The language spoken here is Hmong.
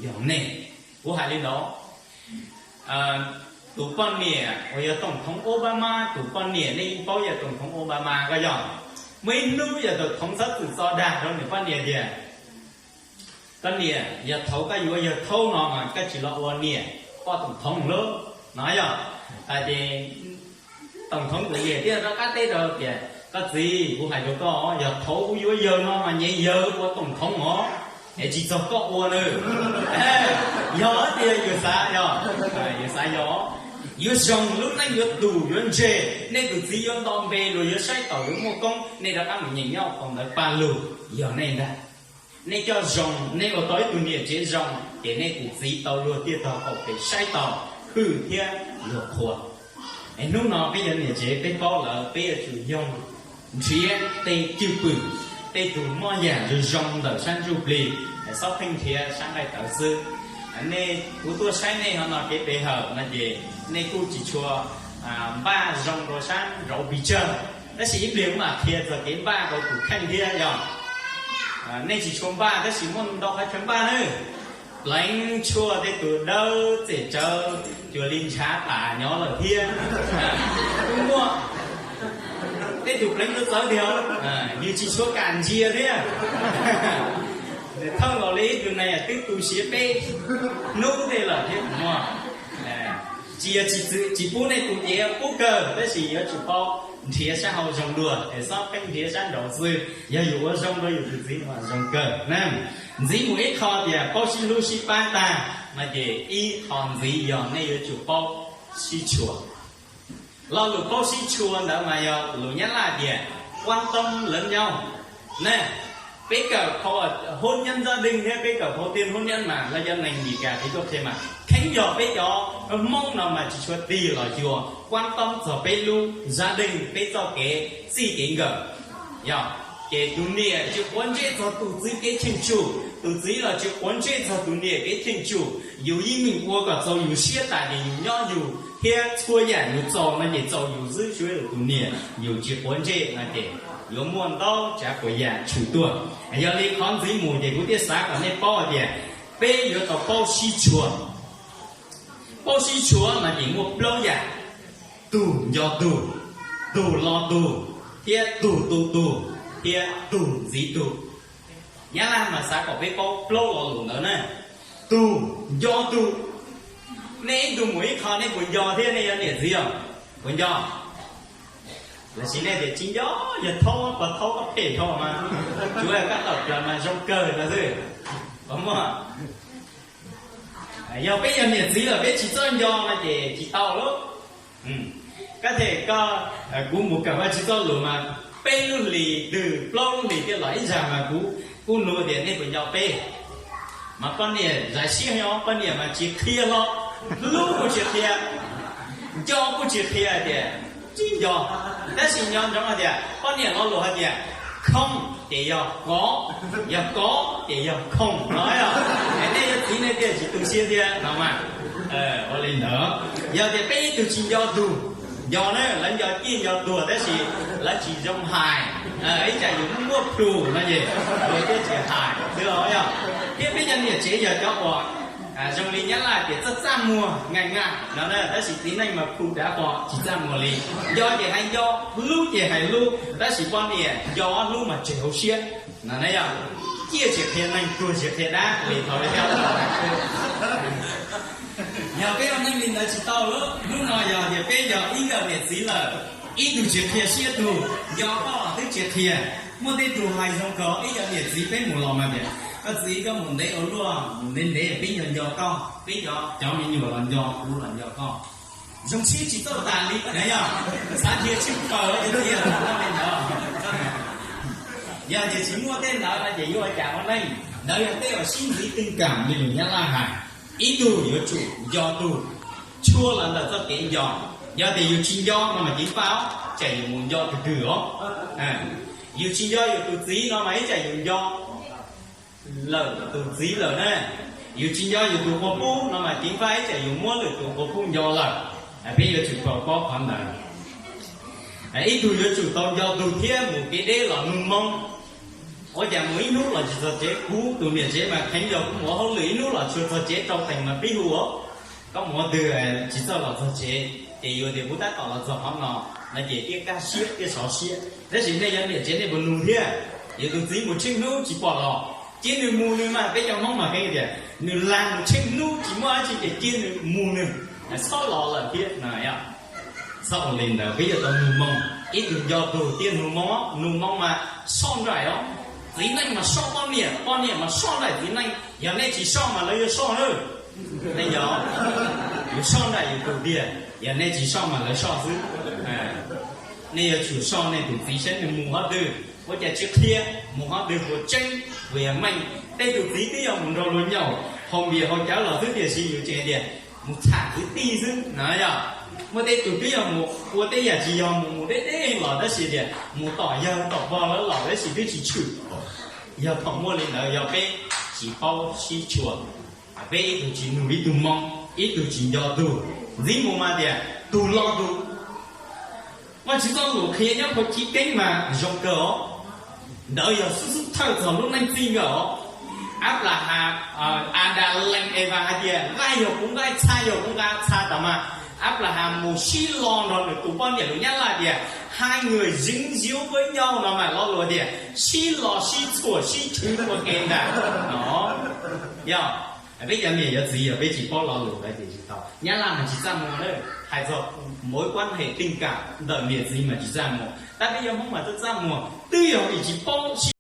yog nej. Kuv hais li ntawd, tus poj niam uas yog Toom Thoov Obama, tus poj niam nej yeej paub yog Toom Thoov Obama ko yog. Muaj ib hnub yog Toom Thoov txhob txwm txo dag rau nws poj niam tias, koj niam, yog thaum koj yuav yawg thaub no mas koj tsis los ua niam poj Toom Thoov lawm no yog. Ces Toom Thoov tus niam thiaj rov qab teb rau tias, koj txiv, kuv hais rau koj, yog thaum kuv yuav yawg no mas nyem yawg ua Toom Thoov os, es tsis txog koj ua na. Yog tias yus xav, yog, yus xav yog, yuav zoo, lub neej yuav tus yuav ntseg, nej tus txiv yuav nto npe, luag yuav saib taus yuav muaj koob, nej rov qab mus nyeem nyob hauv ntawv Paj Lug, yog nej ntag. Nej coj zoo, nej ua tau ib tug niam tsev zoo, ces nej tus txiv tau luag tiaj tog qaum pem saib taus, hwj thiab luag qhuas. Es hnub no peb cov niam tsev peb paub lawm, peb yuav tsum yoog nrhiav tej cwj pwm, tej tug moj yam zoo zoo ntawm sab ntsuj plig, xob pheej nrhiav sab nqaij tawv xwb. Nej, kuv tuaj saib nej hov no kev pe hawm no ces nej kuj tsis tshua npaj zoo rau sab nraud pes tsawg, tab sis ib pliag kuv mam qhia txog kev npaj rau tus kheej thiab yog. Nej tsis tshua npaj tab sis muaj ntau qhov chaw npaj nawb. Pleev tshuaj tej tus dawb txem tsawv cuag li ntshav tas nyob lawm thiab. Kuj muaj tej tus pleev txawv txawv tiag, yus tsis tshua kam ntsia thiab. Thawj nkaus li ib tug neeg twb tu siav peb hnub tej lawm thiab kuj muaj. Tsis yog tsis pub nej tus cev pub kawg, tab sis yuav tsum paub nrhiav sab hauv zoo dua es xob pheej nrhiav sab nraud xwb. Yog yus ua zoo rau yus tus txiv no zoo kawg na. Ntxiv mus ib qho tias paub sib hlub sib pab tag no ces ib qho ntxiv yog nej yuav tsum paub sib tshua. Lo lus paub sib tshua ntawd mas yog lus Nyab Laj tias quan tâm lẫn nhau ne. Peb kawm phau hôn nhân gia đình thiab peb kawm phau tiền hôn nhân mas los yog neeg Meskas thiab tuaj qhia mas kheev yog peb cov Hmoob no mas tsis tshua tig los xyuas quan tâm txog peb lub gia đình, peb txoj kev txij kev nkawm. Yog ces tus niam tsis quav ntsej txog tus txiv kev cheem tsum, tus txiv los tsis quav ntsej txog tus niam kev cheem tsum. Yus yeej meem ua kom txaus yus siab tas ces yus nyob yus thiab txhua yam yus txaus no ces txaus yus xwb, tsuav tus niam yus tsis quav ntsej no ces yuav muaj ntau tsav puas yam tshwm tuaj. Yog li qhov ntxiv mus ces kuv thiaj xav kom nej paub hais tias peb yuav tau paub sib tshua. Paub sib tshua no ces muaj plaub yam: tug nco tug, tug lo tug, thiab tug tu tug, thiab tug ntxiv tug. Nyab Laj mas xav kom peb paub plaub lo lus ntawd na. Tug nco tug. Nej ib tug mus ib qho nej puas nco thiab nej yog niam txiv os? Puas nco? Los sis nej tias tsis nco, yog thaub pog thaub koj phem dhau mas, tsuav koj tawm plaws mas zoo kawg no xwb. Puas muaj? Yog peb yog niam txiv lawm peb tsis txawj nco no ces tsis tau lauj. Koj them koj, kuv mus kawm Vajtswv txoj lus mas peb lub hlis twg plaub lub hlis thiaj los ib zag mas kuv kuj nug tias nej puas nco peb. Mas poj niam zais siab nyob, poj niam mas tsis qhia hlo, hlub kuj tsis qhia, nco kuj tsis qhia tias tsis nco. Tab sis nco ntsoov hais tias poj niam lo lus hais tias khooj ces yog kov, yog kov ces yog khooj no yog. Es nej yog txiv nej thiaj tsis tu siab thiab no mas. Ua li ntawd, yog tias peb ib tug tsis nco tug, nco na, lawv nco ciaj nco tuag tab sis lawv tsis zoo hais, ib tsam yus muaj plhus no ces luag thiaj tsis hais xwb os yog. Thiab peb cov niam tsev yog cov uas zoo li Nyab Laj tias txaj txaj muag nkaij nkaij no na, tab sis txiv neej mas plhu dav qos tsis txaj muag li. Nco ces hais nco, hlub ces hais hlub, tab sis poj niam nco hlub mas tseg hauv siab no na yog. Ciaj tsis qhia neeg, tuag tsis qhia dab li thaum yog peb ua neej li ntawd tsis tau lauj. Hnub no yog tias peb yog ib nkawm niam txiv lawm, ib tug tsis qhia siab tug, nco koj los twb tsis qhia. Muaj tej tug hais zoo nkaus ib yam niam txiv peb mus los mas tias, koj txiv koj mus ntev ua luaj, mus ntev ntev peb nco nco koj, peb cov cov me nyuam los nco, kuv los nco koj. Zoo siab tsis txawj tas li na yog, xav dhia tsheej paws li ntawd. Yog tias tsis muaj tej ntawd no ces yuav ua cas ua neej? Ntawd yog tej uas sib ntxiv twj kam li lus Nyab Laj hais. Ib tug yuav tsum nco tug, tshua los ntawm txoj kev nco. Yog tias yus tsis nco no mas ceev faj, tsam yus mus nco twg twg os. Yus tsis nco yus tus txiv no mas ib tsam yus nco lawm tus txiv lawm na. Yus tsis nco yus tus quas puj no mas ceev faj ib tsam yus muab lwm tus quas puj nco lawm. Peb yuav tsum paub qhov ntawd. Ib tug yuav tsum tau nco tug thiab mus kev deb los nug moo. Ua cas mus ib hnub los tsis txog tsev? Kuv tus niam tsev mas kheev yog kuv mus ua hauj lwm ib hnub los tsis txog tsev rau teem mas pib hu os, koj mus ua twg tsis txawj los txog tsev? Ces yuav tias kuv tab tom los txog qhov no no ces thiaj kaj siab thiaj sov siab. Tab sis nej yog niam tsev nej puas nug thiab? Yus tus txiv mus tsheej hnub tsis pom los, cia nws mus nws mas. Peb cov Hmoob mas kheev tias nws lag mus tsheej hnub tsis muaj dab tsi ces cia nws mus nws, txhob los lawm thiab no. Txhob ua li ntawd, peb yuav tau nug moo. Ib tug nco tug thiaj nug moo, nug moo mas soj nraim os. Txiv neej mas soj poj niam, poj niam mas soj nraim txiv neej. Yog nej tsis soj mas lawv yuav soj na. Nej yog, yuav soj nraim yus tus tiag, yog nej tsis soj mas lawv soj xwb. Nej yuav tsum soj nej tus txiv saib nws mus qhov twg, ua cas tsis qhia, mus qhov twg puas tseeb puas yog meej. Tej tus txiv twb yog mus nrog luag nyaum haus npias haus cawv los xwb tiam sis yus tseem tias mus txham kwv tij xwb na yog. Muaj tej tus twb yog mus ua tej yam tsis yog, mus mus deb deb los tab sis tias mus tom yawg tom pog lawv los tab sis twb tsis tshwm. Yog thaum muaj li ntawd yog peb tsis paub sib tshua, peb ib tug tsis nug ib tug moo, ib tug tsis nco tug, ntxiv mus mas tias tug lo tug. Vajtswv txoj lus qhia nyob phau Chiv Keeb mas zoo kawg os. Ntawd yog xub xub thawj txog lub neej txij nkawm os. Anplahas, Adas lees Evas hais tias nqaij yog kuv nqaij, txha yog kuv txha tas mas Anplahas mus sib lo nrog nws tus poj niam lus Nyab Laj tias hai người dính díu với nhau no mas lo lus tias sib lo sib txhuam sib tshwv ua ke ntag no. Yog peb cov niam cov txiv yog peb tsis paub lo lus ntawd ces tsis tau. Nyab Laj mas tsis txaj muag na, hais txog mối quan hệ tình cảm ntawm niam txiv mas tsis txaj muag, tab peb cov Hmoob mas twb txaj muag, twb yog vim tsis paub sib